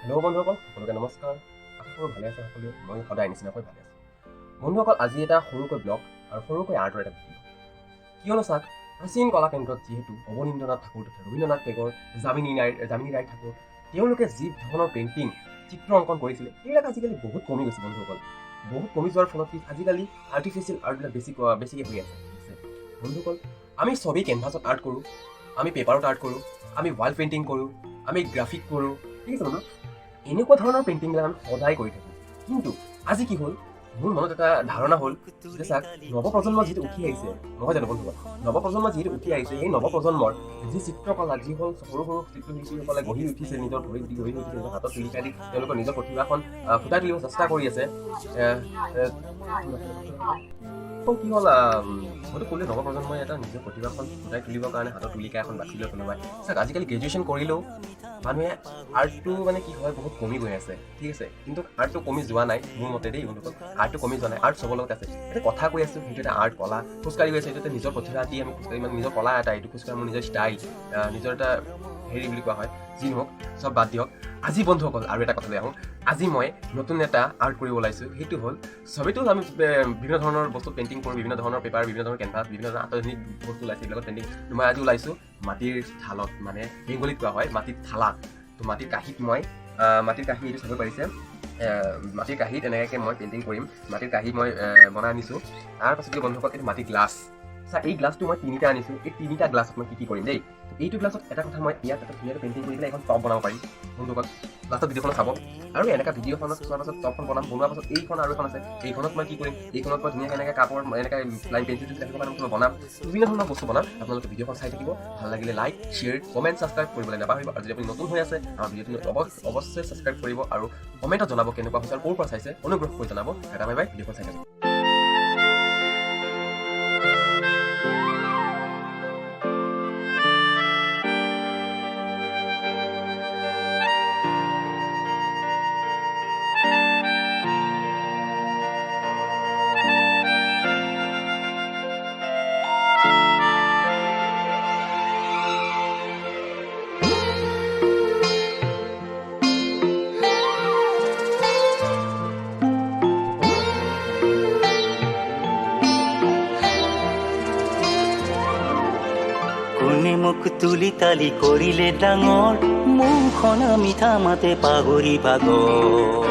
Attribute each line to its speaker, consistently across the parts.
Speaker 1: Hello' বন্ধুসকল, সকলোকে নমস্কাৰ। আশা কৰোঁ ভালে আছে সকলোৱে। মই সদায় নিচিনাকৈ ভালে আছোঁ। বন্ধুসকল, আজি এটা সৰুকৈ ব্লগ আৰু সৰুকৈ আৰ্টৰ এটা ভিডিঅ'। কিয়নো চাওক, প্ৰাচীন কলা কেন্দ্ৰত যিহেতু অৱনীন্দ্ৰনাথ ঠাকুৰ তথা ৰবীন্দ্ৰনাথ টেগৰ, যামিনী ৰায় ঠাকুৰ, তেওঁলোকে যি ধৰণৰ পেইণ্টিং, চিত্ৰ অংকন কৰিছিলে, সেইবিলাক আজিকালি বহুত কমি গৈছে। বন্ধুসকল, বহুত কমি যোৱাৰ ফলত কি আজিকালি আৰ্টিফিচিয়েল আৰ্টবিলাক বেছিকৈ হৈ আছে, ঠিক আছে। বন্ধুসকল, আমি চবেই কেনভাছত আৰ্ট কৰোঁ, আমি পেপাৰত আৰ্ট কৰোঁ, আমি ৱাল পেইণ্টিং কৰোঁ, আমি গ্ৰাফিক কৰোঁ, ঠিক আছে বন্ধু। এনেকুৱা ধৰণৰ পেইণ্টিংবিলাক আমি সদায় কৰি থাকোঁ। কিন্তু আজি কি হ'ল, মোৰ মনত এটা ধাৰণা হ'ল যে চাওক, নৱপ্ৰজন্ম যিটো উঠি আহিছে, নহয় জানো বন্ধুসকল? নৱপ্ৰজন্ম যিহেতু উঠি আহিছে, সেই নৱপ্ৰজন্মৰ যি চিত্ৰকলা, যিসকল সৰু সৰু চিত্ৰশিল্পীসকলে গঢ়ি উঠিছে, নিজৰ ভৰিত দি গঢ়ি উঠিছে, নিজৰ হাতত তুলিকা দি তেওঁলোকৰ নিজৰ প্ৰতিভাখন ফুটাই তুলিব চেষ্টা কৰি আছে। এ, এ, কি হ'ল, মইতো ক'লো, নৱপ্ৰজন্মই এটা নিজৰ প্ৰতিভাখন ফুটাই তুলিবৰ কাৰণে হাতত তুলিকা এখন বাছি লৈ কোনোবাই, চাওক, আজিকালি গ্ৰেজুৱেশ্যন কৰিলেও মানুহে আৰ্টটো মানে কি হয়, বহুত কমি গৈ আছে, ঠিক আছে। কিন্তু আৰ্টটো কমি যোৱা নাই মোৰ মতে দেই বন্ধুসকল। আৰ্টটো কমি যোৱা নাই, আৰ্ট চবৰ লগত আছে। এতিয়া কথা কৈ আছোঁ, সেইটো এটা আৰ্ট, কলা। খোজকাঢ়ি গৈ আছে, সেইটো এটা নিজৰ প্ৰতিভা দি আমি খোজকাঢ়ি, মানে নিজৰ কলা এটা এইটো। খোজকাঢ়ি মোৰ নিজৰ ষ্টাইল, নিজৰ এটা হেৰি বুলি কোৱা হয়। যি নহওক, চব বাদ দিয়ক। আজি বন্ধুসকল, আৰু এটা কথালৈ আহোঁ। আজি মই নতুন এটা আৰ্ট কৰিব ওলাইছোঁ। সেইটো হ'ল, চবেইতো আমি বিভিন্ন ধৰণৰ বস্তু পেইণ্টিং কৰোঁ, বিভিন্ন ধৰণৰ পেপাৰ, বিভিন্ন ধৰণৰ কেনভাছ, বিভিন্ন ধৰণৰ আধুনিক বস্তু ওলাইছে, এইবিলাকত পেইণ্টিং। মই আজি ওলাইছোঁ মাটিৰ থালত, মানে বেংগলীত কোৱা হয় মাটিৰ থালা। তো মাটিৰ কাঁহীত মই, মাটিৰ কাঁহী এইটো চাব পাৰিছে, মাটিৰ কাঁহীত এনেকৈ মই পেইণ্টিং কৰিম। মাটিৰ কাঁহী মই বনাই আনিছোঁ। তাৰপাছত কি বন্ধুসকল, এইটো মাটিৰ গ্লাছ। চা, এই গ্লাছটো মই তিনিটা আনিছোঁ। এই তিনিটা গ্লাছত মই কি কি কৰিম দেই। এইটো গ্লাছত এটা কথা, মই ইয়াত এটা ধুনীয়াকৈ পেইণ্টিং কৰি পেলাই এখন টপ বনাব পাৰিম। বন্ধুসকল, লাষ্টত ভিডিঅ'খন চাব আৰু এনেকুৱা ভিডিঅ'খনত চোৱাৰ পাছত টপখন বনাম। বনোৱাৰ পাছত এইখন আৰু এখন আছে, এইখনত মই কি কৰিম? এইখনত মই ধুনীয়াকৈ এনেকৈ কাপৰ এনেকৈ লাইন পেঞ্চিল ৰাখিবৰ কাৰণে কিবা বনাম, বিভিন্ন ধৰণৰ বস্তু বনাম। আপোনালোকে ভিডিঅ'খন চাই থাকিব। ভাল লাগিলে লাইক, শ্বেয়াৰ, কমেণ্ট, ছাবস্ক্ৰাইব কৰিবলৈ নাপাহৰিব। আৰু যদি আপুনি নতুন হৈ আছে, আমাৰ ভিডিঅ'টো অৱশ্যে ছাবস্ক্ৰাইব কৰিব আৰু কমেণ্টত জনাব কেনেকুৱা হৈছে আৰু ক'ৰ পৰা চাইছে, অনুগ্ৰহ কৰি জনাব। এটা বাই বাই, ভিডিঅ'খন চাই থাকক।
Speaker 2: কোনে মোক তুলি তালি কৰিলে ডাঙৰ, মুখনা মিঠা মাতে পাহৰি ভাগৰ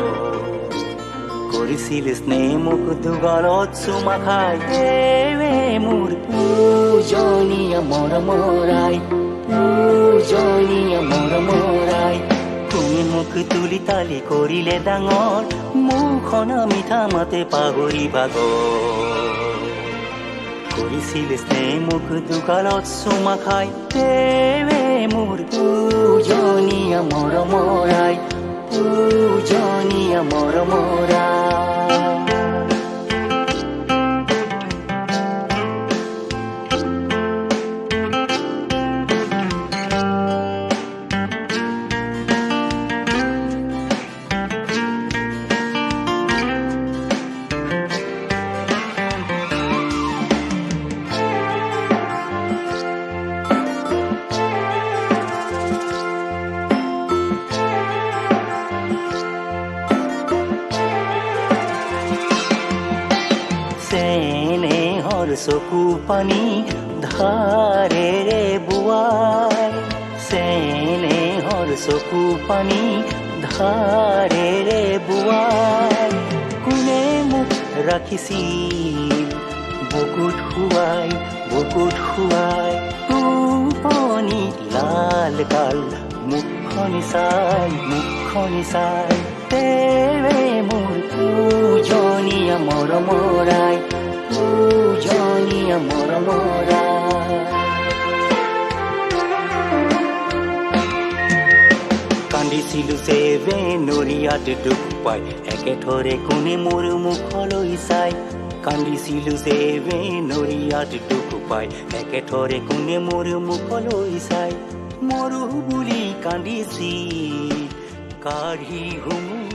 Speaker 2: কৰিছিল স্নেহ, মোক দুগালত চুমা খাই, তেৱে মোৰ পূজনীয়া মৰমৰাই, পূজনীয়া মৰমৰাই। কোনে মোক তুলি তালি কৰিলে ডাঙৰ, মুখনা মিঠা মাতে পাহৰি ভাগৰ কৰিছিল স্নেহ, মোক দুগালত চুমা খাই, তেৱে মোৰ পূজনীয়া মৰমৰাই, পূজনীয়া মৰমৰাই। চেনেহৰ চকু পানী ধাৰেৰে বোৱাই, চেনেহৰ চকু পানী ধাৰেৰে বোৱাই, কোনে মোক ৰাখিছিল বুকুত শুৱাই, বুকুত শুৱাই, টোপনিত লাল গাল মুখখনি চাই, মুখখনি চাই, তেৱে মোৰ পূজনীয়া মৰমৰাই, পূজনীয়া মৰমৰাই। কান্দিছিলো যে নৰিয়াত দুখ পাই, একেথৰে কোনে মোৰ মুখলৈ চাই, কান্দিছিলো যে নৰিয়াত দুখ পাই, একেথৰে কোনে মোৰ মুখলৈ চাই, মৰো বুলি কান্দিছিল কাঢ়ি হুমুনিয়াহ।